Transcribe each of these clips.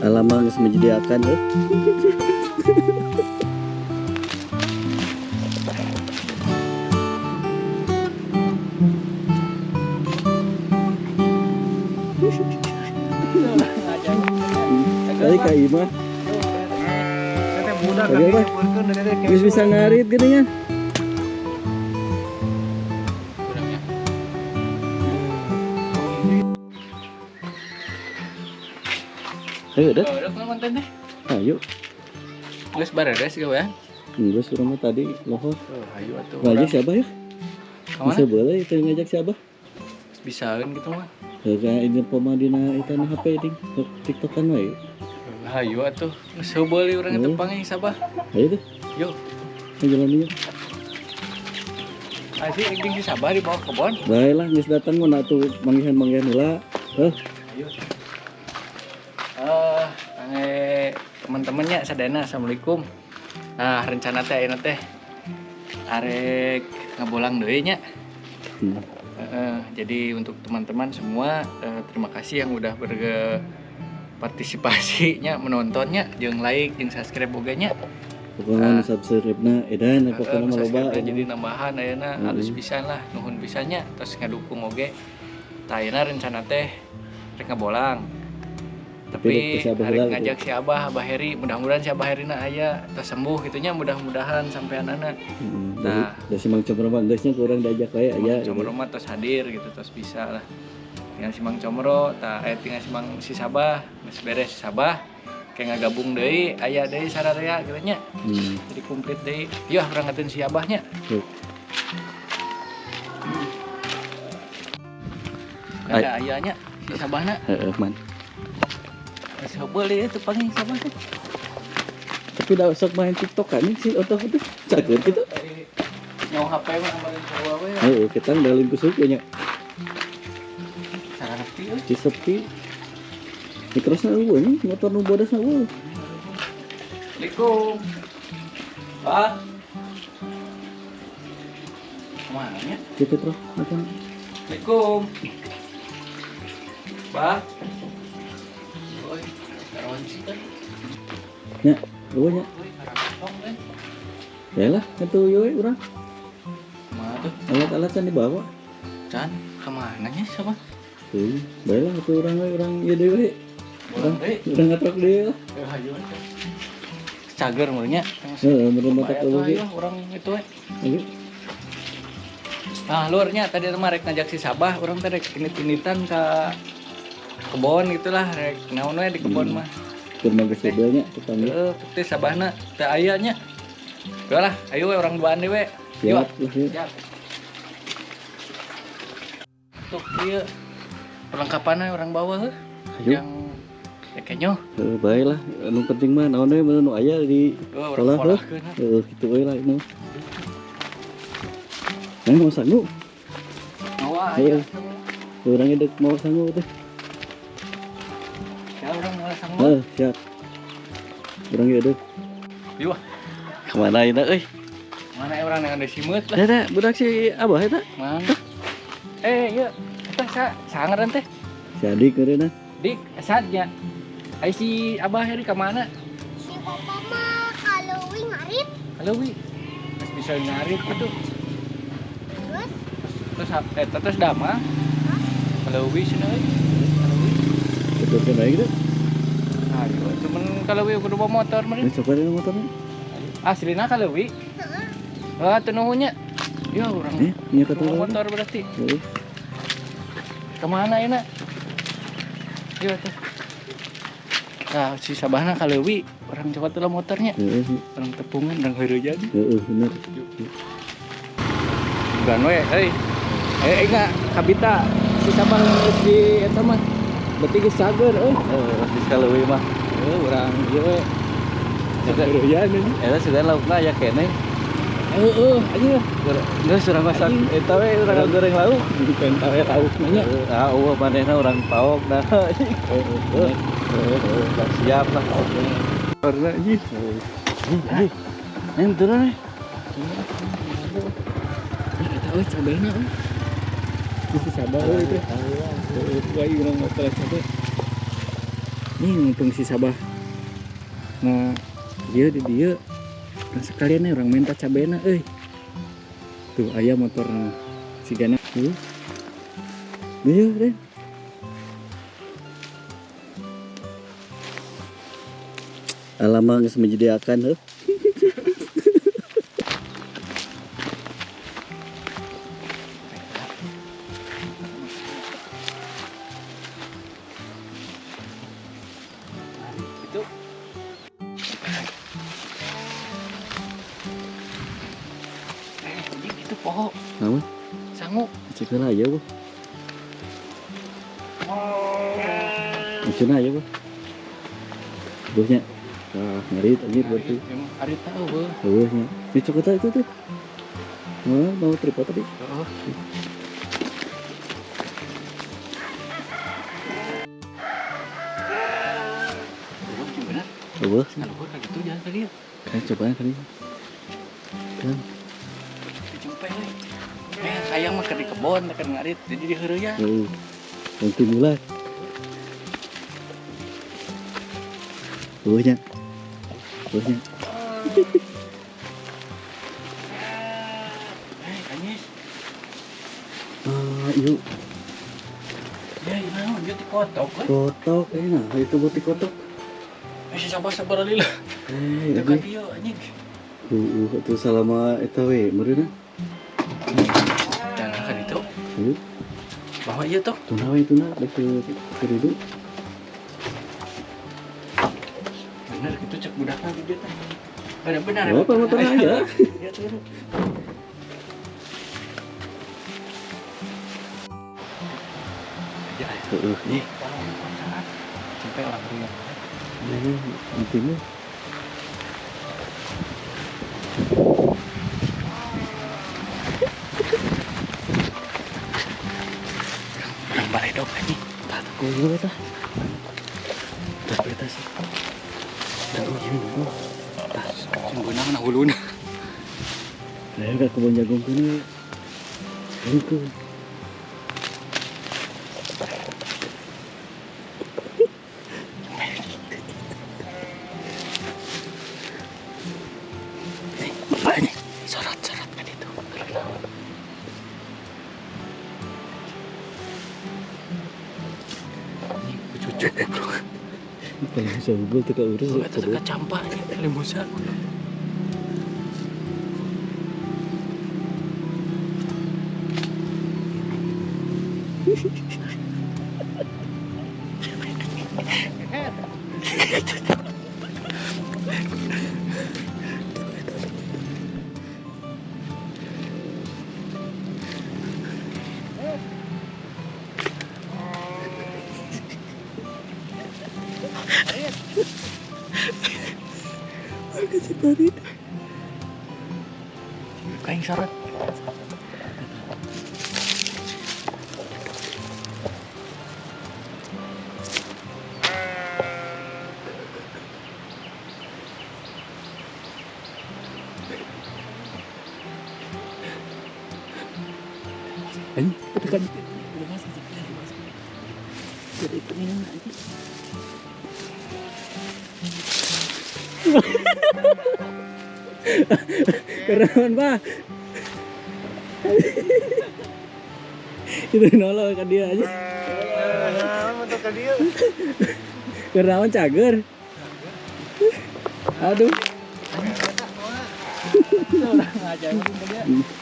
Alam geus menyediakan heuh. Tadi ka imah. Tadi apa? Geus bisa ngarit gini kan? Ayo deh. Udah kenal konten deh. Ayo. Geus bareres gawean. Geus urang mah tadi lohor. Oh, ayo atuh. Ngajak siapa ya? Kemana? Bisa boleh itu ngajak siapa? Bisaeun gitu mah. Kayak ini poma dina itu na HP ding TikTok kan wae. Ayo atuh. Geus heubeul urang Hmm. tepang sabah. Ayo tuh. Yo. Ayo jalan yuk. Asih jeung si Sabah dibawa ke kebon. Baiklah, geus datang mun atuh manggihan-manggihan heula. Heuh. Ayo. Ange teman-temannya sadayana, assalamualaikum. Nah, rencana teh ayeuna teh arek ngabolang deui nya. Jadi untuk teman-teman semua, terima kasih yang udah berpartisipasinya menontonnya, jeung like, jeung subscribe oge nya. Pokoknya nu subscribe-na edan pokoknya mah loba. Subscribe jadi nambahan ayeuna halus pisan lah, nuhun pisannya terus ngadukung oge. Tah ayeuna rencana teh rek ngabolang. Tapi Tapi rek si Abah arek heula gitu. ngajak si Abah, Abah Heri, mudah-mudahan si Abah Herina aya tos sembuh gitu nya, mudah-mudahan sampeanana. Nah, Nah. da si Mang Comro mah geus nya kurang diajak wae aya. Mang Comro mah tos hadir gitu, tos bisa lah. Tinggal si Mang Comro, tah tinggal si Mang si Sabah, geus beres si Sabah, kayak ngagabung deui, aya deui sararea gitu nya. Jadi komplit deui. Yeuh urang ngateun si Abahnya. Yuk. Ada ayahnya si Sabahna. Heeh, man. Geus heubeul ieu teu panggih Sabah teh. Tapi dah sok main TikTok kan si otak itu. Cager gitu. Nyawa HP mah ambalin sarua we. Heeh, kita ndalin ku suku nya. Sarepi euy. Di sepi. Mikrosna eueuh nya, motor nu bodasna eueuh. Assalamualaikum. Pak. Kemana ya? Gitu terus macam. Assalamualaikum. Pak. Oi, karon sih kan. Nya, eueuh nya. Oi, karon kan. Ya lah, itu yeuh urang. Kemana tuh? Alat-alat can dibawa. Can, kemana nya siapa? Tuh, baiklah itu urang we, urang ieu deui we. Urang deui. Urang ngatrok deui lah. Eh, hayu atuh. Cager meureunnya. Heeh, meureun mata Atuh, eueuh ge. ayo urang itu we. Ayo. Nah, lurnya tadi mah rek ngajak si Sabah, urang teh rek init-initan ka kebon gitulah, rek naon we di kebon mah. Keur mah geus heubeul nya tetangga. Heeh, teh Sabahna teu aya nya. Udah lah, ayo we urang duaan deui we. Siap lah yuk. Siap. Tuh, ieu perlengkapannya orang bawa heuh. Ayo. Yang ya kenyo. Heeh, bae lah. Anu penting mah naon we nu aya di Heuh, urang polah heuh. polahkeun. Heeh, kitu we lah nu. Nah, mau sangu. Mawa aya. Heeh. Urang dek mau sangu teh. Ya urang moal sangu. Heeh, siap. Urang ieu dek. Yuk. Kemana ini euy? Mana ya urang yang ada simeut lah. Eta budak si Abah eta. Mana? Eh, ieu eta sa sangaran teh. Si Adik meureunna. Dik, sadnya. Ai si Abah Heri ka mana? Si papa mah kalau wi ngarit Halo wi. Terus bisa ngarit gitu. terus Terus terus dama. Kalau wi cenah euy. Kalau wi. Betul bae gitu. Ayo, cuman kalau wi kudu bawa motor meureun. Ini coba deh motornya. Aslina kalau wi. Wah, teu nuhun nya. Ya urang. Nya kata Bawa urang. motor berarti. Heeh. Kemana ya, nak? Iya tuh. Nah, si Sabahna kalau wi orang cokot lah motornya. Heeh. Orang tepungan, orang heureuyan. Heeh, bener. Bukan we, euy. Eh, enggak, kabita si Sabah geus di eta mah. Berarti geus cager euy. Heeh, geus kaleuwi mah. Heuh, urang ieu we. Heureuyan ini. Eta sudah laukna aya keneh. Heeh, anjing. Geus urang masak eta we urang goreng lauk. Bukan tawe lauk nya. Ah, eueuh manehna urang paok dah. Heeh. Heeh, siap lah. Karena anjing. Hei, ini turun nih. Eta euy cabena euy. Geus si Sabah euy teh. Heuh, wae urang ngobrol cabe. Nih untung si Sabah. Nah, ieu di dieu. Nah, sekalian urang minta cabena euy. Tuh aya motorna. Sigana. Tuh. Iya, deh. Alamak geus menyediakan heuh. Itu. Itu poho. Naon? Sangu. Cek heula aya, Bu. Cenah aya, Bu. Buhnya. Ah, ngarit anjir berarti. Emang arit tahu, Bu. Heueuh nya. Ini cokot itu tuh. Mau mau tripod tadi. Heeh. Bener. Eueuh. Ngaluhur ka gitu jalan tadi ya. Kayak cobaan kali. Kan. Dijumpai euy. Hayang mah keur di kebon keur ngarit jadi diheureuyan. Heeh. Mungkin mulai. Eueuh nya. Eueuh nya. Anyis. Ah, yuk. Ya, naon ieu ti kotok euy. Kotok nah itu buat kotok. Si Sabah sabar lila. Eh, Itu kan dieu anjing. Itu selama eta we meureunna. Jangan kan itu. Heuh. Bawa ieu tuh. Tuna we tuna dek ke ridu. Bener gitu cek budakna di dieu teh. Bener-bener. Apa motornya aja. Ya tuh. Ya, Heeh, nih. Sampai orang riang. Ini intinya. Orang baledog anjing. Tah teh eta. Tah eta sih. Tah ieu nu. Tah Sing beunang na huluna. Lah ka kebun jagung kuno. Itu. Bapaknya sorot-sorot kan itu. Ini cucu goblok. Kalau bisa unggul teu kaurus. Eta teh kacampah anjing kali Musa. Kain sorot. Anjing, itu kan. Jadi itu minum aja. Keren, Pak. Itu nolong ke dia aja. Untuk ke dia. Kernawan cager. Aduh.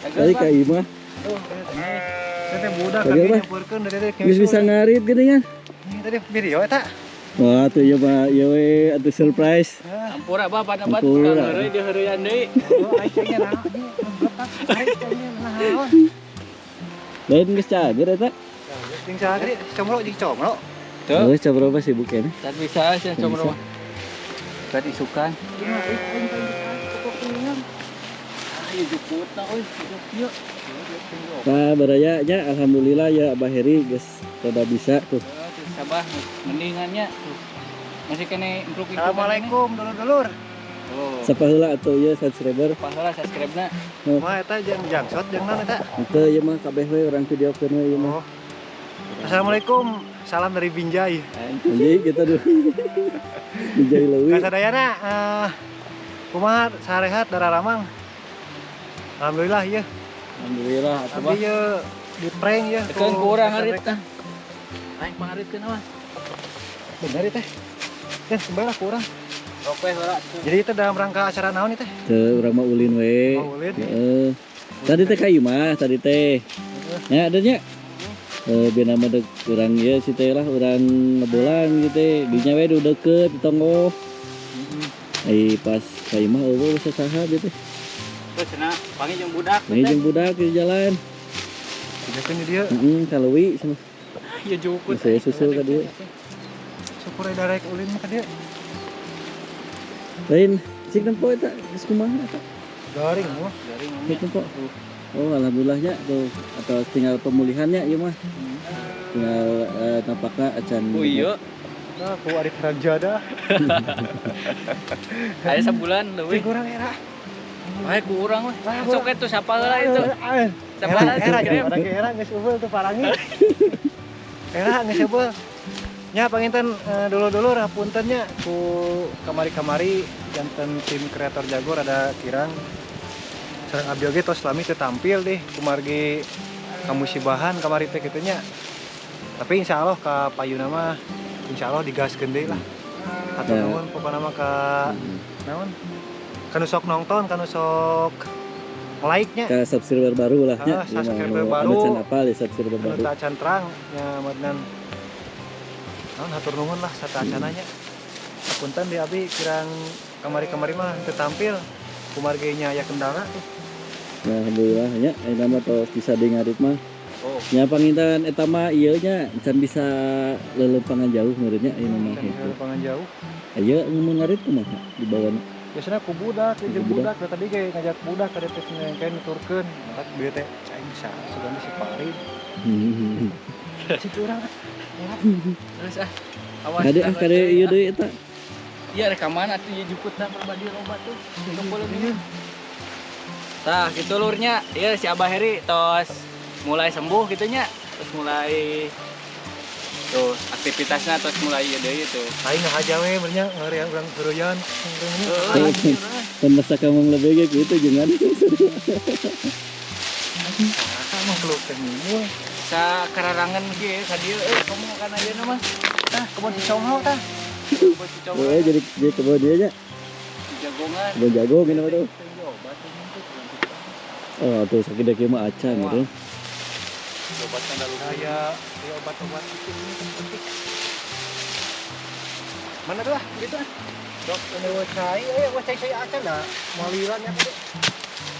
Tadi ka imah. Teh budak Cager, Pak. nyamperkeun dari teh. Geus bisa ngarit geuning kan. Tadi video eta. Wah, tuh ya Pak, ya we atuh surprise. Ampura bah pada bat Ampura. heureuy dia heureuyan deui. Oh, aing naon ieu naon. Lain geus cager eta. Jeung saha tadi? Comro jeung comro. Tuh. Geus coba berapa sibuk kene? Tadi bisa sih comro mah. Tadi isukan. Ayo juput na euy, ieu. Nah, baraya nya alhamdulillah ya Abah Heri geus rada bisa tuh. Sabah mendingannya tuh. Masih kene improve. Assalamualaikum dulur-dulur. Oh. Sapaheula atuh ieu subscriber. Paheula subscribe-na. Mah eta jeung jangsot jeung naon eta? Henteu ieu mah kabeh we urang videokeun we ieu mah. Oh. Assalamualaikum, salam dari Binjai. Anjing kita dulu. Binjai leuwih. Ka sadayana kumaha sarehat dararamang. Alhamdulillah ya. Alhamdulillah atuh bah. Abdi ye di prank ya. Tekan ku urang ngarit tah. Aing pangaritkeun mah. Bener ya teh. Kan sebelah ku urang. Rok we heula. Jadi itu dalam rangka acara naon nih teh? Teu urang mah ulin we. Oh, ulin. Heeh. Tadi teh ka imah tadi teh. Ya ada nya. Eh biar nama dek urang ieu si teh lah urang ngebolang gitu teh. Dinya we du deket di tonggoh. Ai pas ka imah eueuh saha gitu. Terus cenah panggil jeung budak. Ini jeung budak di jalan. Dijakeun di dieu. Heeh, ka leuwi cenah. Ya jukut. Saya susul ka dieu. Syukur aya darek ulin mah ka dieu. Lain cik nempo eta geus kumaha eta? Garing mah. Garing. Cik nempo. Oh, alhamdulillahnya tuh atau tinggal pemulihannya ieu mah. Tinggal nampakna acan. Oh iya, Nah, ku Arif Rajada. aya sabulan leuwih. Cik urang era. Wae ku urang weh. Sok eta sapa heula itu. Sapa Era, heula era, kirim. era, era, geus eubeul tuh parangi. Era geus eubeul. Nya panginten dulur-dulur hapunten nya ku kamari-kamari janten tim kreator Jago rada kirang. Sareng abdi oge tos lami teu tampil deh kumargi kamusibahan kamari teh kitu nya. Tapi insya Allah ka payuna mah insya Allah digaskeun deui lah. Hatur Ya. nuhun pokona mah ka naon? Kanu sok nonton, kanu sok like nya. Ka subscriber baru lah nya. Ah, subscriber Anu baru. can apal ya subscriber Anu baru. teu acan terang nya madnan naon hatur nuhun lah sateuacanna nya. Hapunten di abi kirang kamari-kamari mah teu tampil kumargi nya aya kendala tuh. Nah, alhamdulillah nya ayeuna mah tos bisa di ngarit mah. Oh. Nya panginten eta mah ieu nya can bisa leuleumpangan jauh meureun nya ayeuna mah Can gitu. lapangan jauh. Aya mun ngarit kumaha dibawa? Biasanya ku budak, Ku jeung budak. budak da tadi ge ngajak budak ka teh ngengken nuturkeun. Matak bieu teh cai bisa sugan si Farid. Cik urang ah. Era. Terus ah. Awas. Kade ah kade ieu deui eta. Iya rek ka mana atuh ieu jukutna pribadi loba tuh. Tong boleh minum. Tah gitu lurnya. Iya si Abah Heri tos mulai sembuh gitu nya. Terus mulai tuh aktivitasnya terus mulai ieu deui tuh. Aing ngahaja we beurnya ngeureun urang heureuyaan. Heeh. Kan masa kamu lebih ge gitu jangan. Saha mah peluk teh mimul. Sa kararangan ge ka dieu euy kamu kan ayeuna mah. Tah kebon si Comro tah. Kebon Cicongro, Oh, jadi kebon dia nya. jagongan. Kebon jago gini mah tuh. Oh, tuh sakit dek mah acan gitu. Kayak kayak obat-obat itu ini penting. Mana tuh ah gitu ah. Dok, ini wah cai, wah cai cai acan dah. Maliran ya tadi.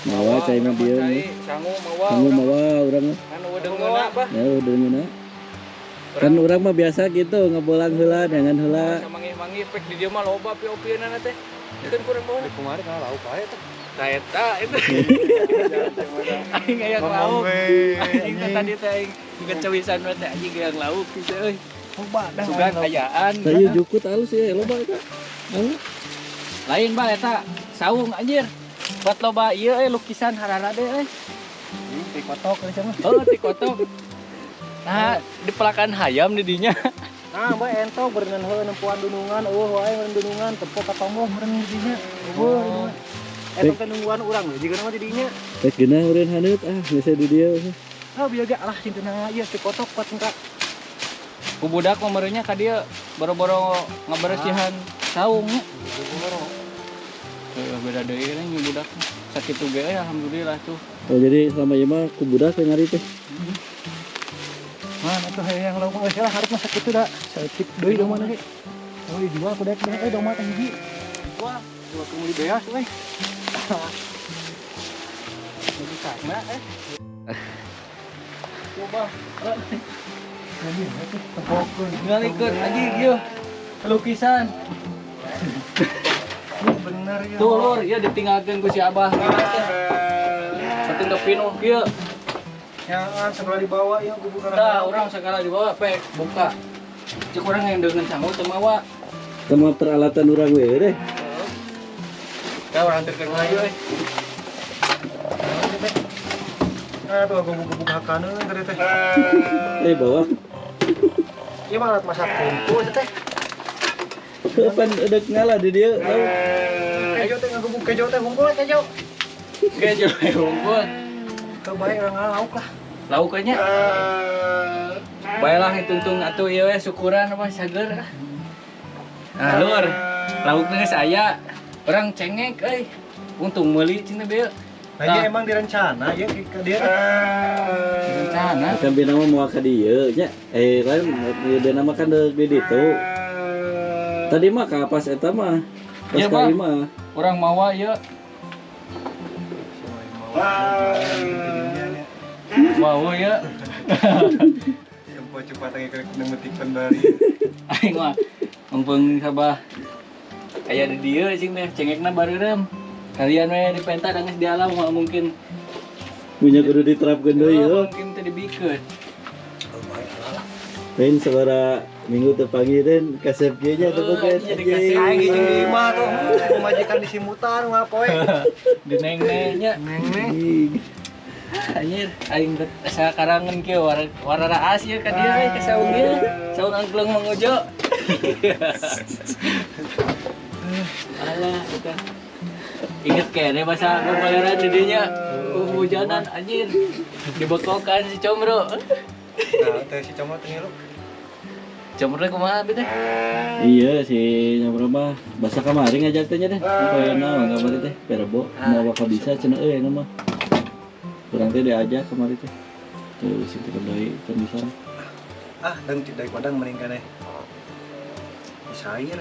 Mawa cai mah dieu. Cai, sangu mawa. Sangu mawa urang mah. Kan eueuh deungeunna bah. Ya udah ngeuna. Kan urang mah biasa gitu ngebolang heula dengan heula. Samangih-mangih pek di dieu mah loba pi-opieunana teh. Itu kurang bawa. Di kumari kan lauk wae teh. Tah eta itu. Aing aya lauk. Aing teh tadi teh aing kecewisan we teh anjing yang lauk gitu euy. Loba dah. Sugan kayaan. Sayu jukut alus ya loba eta. Alus. Lain bah eta saung anjir. Buat loba ieu euy lukisan hararade euy. Di kotok kali mah. Oh, ti kotok. Nah, dipelakan hayam di dinya. Nah, mbak entong berenang heula nempuan dunungan, eueuh wae meureun dunungan, tempo ka tonggoh meureun di dinya. Eueuh. Entong teh nungguan urang we jiga mah di dinya. Rek geunah eureun haneut ah geus di dieu. Ah, bieu ge alah cintuna ieu ti kotok pat engka. Ku budak mah meureunnya ka dieu boro-boro ngaberesihan saung nya. Heeh, beda deui kan nya budak. Sakitu ge euy alhamdulillah tuh. Oh jadi selama ieu mah ku budak yang ngari teh. Mana tuh yang lauk geus lah harus masak itu da. Saeutik deui domba ge. Oh dijual ku daek deui domba teh hiji. Wah, dua kemeuli beas euy. Jadi karena eh. Coba. Jadi itu tempokeun. Ngalikeun anjing ieu. Lukisan. Bener ya. Tuh lur, ieu ditinggalkeun ku si Abah. Saking kepinuh kieu. Ya, segala dibawa ya kubu Tah, urang segala dibawa pek buka. Cek urang yang dengan sangu teu mawa. Sama peralatan urang we deh. Tah urang teu keur euy. Aduh, gubuk-gubuk hakaneun tadi teh. Bawang. Ieu mah alat masak kumpul teh. Kapan udah ngalah di dia? Kejo teh ngagubuk kejo teh hungkul kejo. Kejo hungkul. Teu bae urang lauk lah. Lauknya. Baiklah hitung-hitung atuh ieu we syukuran apa sager. Nah, lur. Laukna geus aya. Urang cengek euy. Untung meuli cenah beeu. Nah, ieu emang direncana ieu ke dia. Direncana. Kan bina mah moal ka dieu nya. Lain bina mah kan deuk di ditu. Tadi mah ka pas eta mah. Pas Iya, ka Pak. imah. Urang mawa ieu. Mawa ieu. Empo cepat lagi kerek nemetikan bari. Aing mah mumpung sabah aya di dieu cing teh cengekna bareureum. Kalian we dipenta da geus di alam moal mungkin Punya kudu diterapkeun deui Moal heuh. mungkin teu dibikeun. Lain sabara minggu teu panggil den kasep kieu nya teu bukan. Jadi kasep. Aing jeung di imah tuh, pemajikan disimutan ngapoe. Di neng-nengnya. Neng-neng. Anjir, aing asa karangan kieu wararaas ieu ka dieu we ka saung ieu. Saung angklung Mang Ujo. Alah, eta. Ingat kene masa babayaran di dinya. Hujanan anjir. Dibekokan si Comro. Nah, teh si Comro teh ngilu. Comro kumaha bi teh? Iya si Comro mah basa kamari ngajak teh nya deh. Poe naon kamari teh Perbo mau bakal bisa cenah euy anu mah. Urang teh diajak kamari teh. Tuh si teh deui teu bisa. Ah, dang cik dari Padang mending keneh. Sair.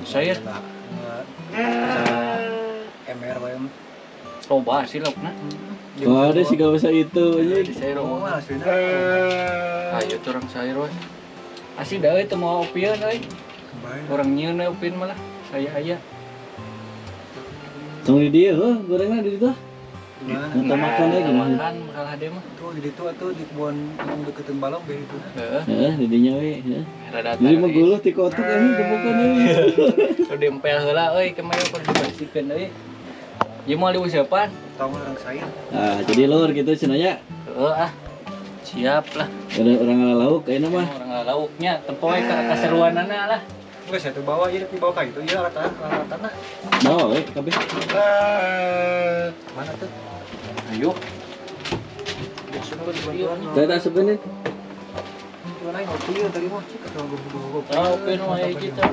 Sair. MR wae mah. Coba sih laukna. Oh, ada sih gak usah itu anjing. Di sayur Oh, mah. aslinya. Ayo tuh orang sayur we. Asli dah euy teu mau opieun euy. Orang nyieun we opieun malah. Saya aya. Tong di dieu heuh gorengna di ditu. Gimana? Minta makan we gimana? Makan kalah dia mah. Tuh di ditu atuh di kebun anu deketin balong be itu. Heeh. Heeh, di dinya we, heeh. Rada Jadi mah guluh ti kotok anjing gebukan euy. Kudu dempel heula euy kemarin kudu dibersihkeun euy. Ieu moal diusepan. Tong orang sayur. Ah, jadi lur gitu cenah nya. Heeh ah. Siap lah. Ada orang ngala lauk ayeuna mah. Orang lauknya tempo we ka kaseruanana lah. Enggak saya tuh bawa ieu dibawa ka itu ieu alat-alatna. Bawa we kabeh. Mana tuh? Ayo. Saya tak asupkeun deh. Gimana yang ngopi ya tadi mah cik atau gubuk-gubuk. Ah, oke nu aya kita.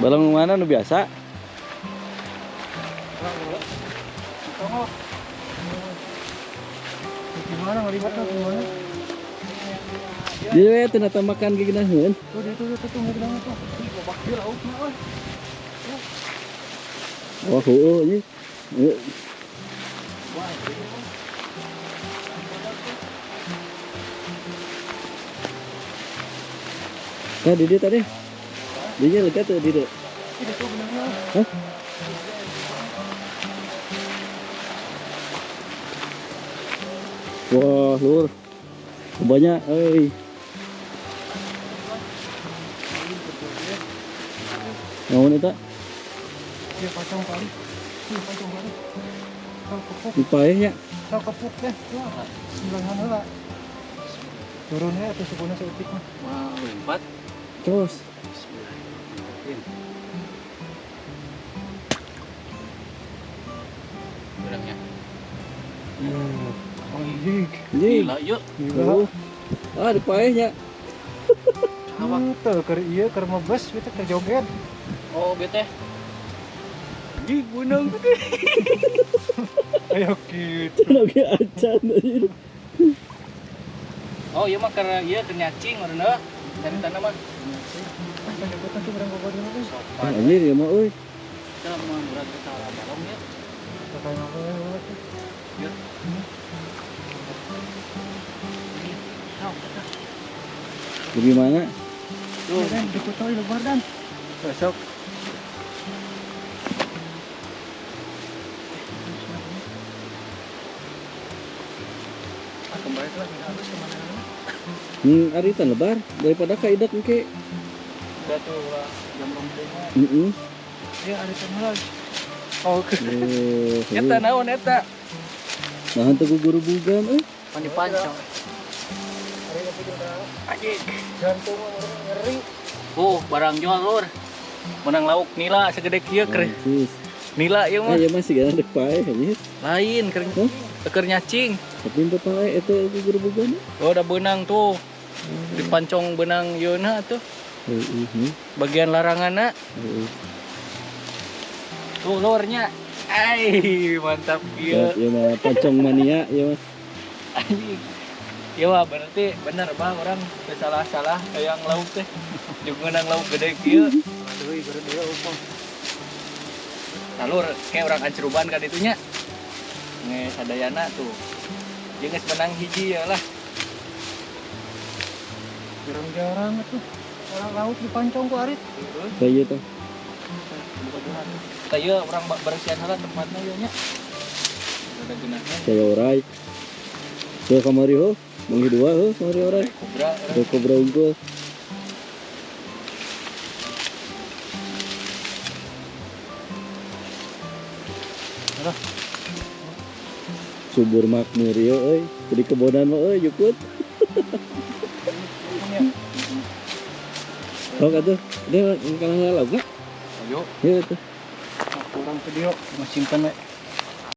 Balong mana nu biasa? Gimana ngelibatnya gimana? Jadi we teu nata makan ge geunaheun. Tuh dia tuh tuh tuh ngedang tuh. Ih, babak dia lauk mah euy. Wah, heueuh anjing. Heueuh. Nah, di dia tadi. Dia lega tuh di dia. Ih, tuh benernya. Hah? Wah, lur. Banyak, euy. Naon eta? Dia pocong kali. Ih, pocong kali. Kau kepuk, Dipaeh nya. kau kepuk deh. Wah, sembilan heula. Turunnya atau sukuna seutik mah. Wah, lompat. Terus. Bismillahirrahmanirrahim. Orangnya. Anjing. Anjing. Gila, yuk. Gila. Oh. Ah, dipaeh nya. Awak teu keur ieu keur mebes kitu keur joget. Oh, bete. Ih, gunung gede. Ayo kitu. Oke acan anjir. Oh, iya mah karena iya keur nyacing meureun heuh. Cari tanah mah. Ah, penyebutan tuh barang gogoh dulu tuh. Sopan. Anjir ya mah euy. Kita mau murah ke salah balong ya. Kayak apa tuh? Yuk. Bagaimana? Tuh, Dan dikutoy lebar dan. besok. Ah, kembali lah tidak halus kemana mana. Aritan lebar daripada ka idak engke. Udah tuh lah jam rombongan. Heeh. Ya aritan heula. Oh, Oh, eta naon eta? Nah, teu gugurubugan euy. Pan dipancong. Anjing. Jantung ngeri. Oh, barang jual lur. Menang lauk nila segede kieu keur. Anjis. Nila ieu mah. Ah, ieu mah sigana dek paeh anjir. Lain keur Huh? keur nyacing. Tapi teu paeh eta gugurubugan. Oh, udah benang tuh. Dipancong benang yeuna tuh. Heeh. Bagian laranganna Heeh. tuh lurnya. Ai, mantap kieu. Ieu mah pancong mania ieu mah. Anjing. Iya mah berarti bener bah orang teu salah-salah hayang lauk teh. Jeung meunang lauk gede kieu. Aduh, guru dia upah. Talur kayak orang anceruban ka ditu nya. Nge sadayana tuh. Jeung geus menang hiji ya lah. Jarang-jarang atuh. Orang laut dipancong ku arit. Kayak ieu tah. Tah ieu urang bersihan heula tempatna ieu nya. Ada geunahna. Saya orai. Tuh kamari ho, manggih dua ho, kamari orai. Kobra urang. Ada kobra unggul. Alah. Subur makmur ieu euy. Jadi kebonan mah euy jukut. Sok atuh. Dia kalah lauk na? Ayo, Ieu atuh. Kurang video, mau simpen we.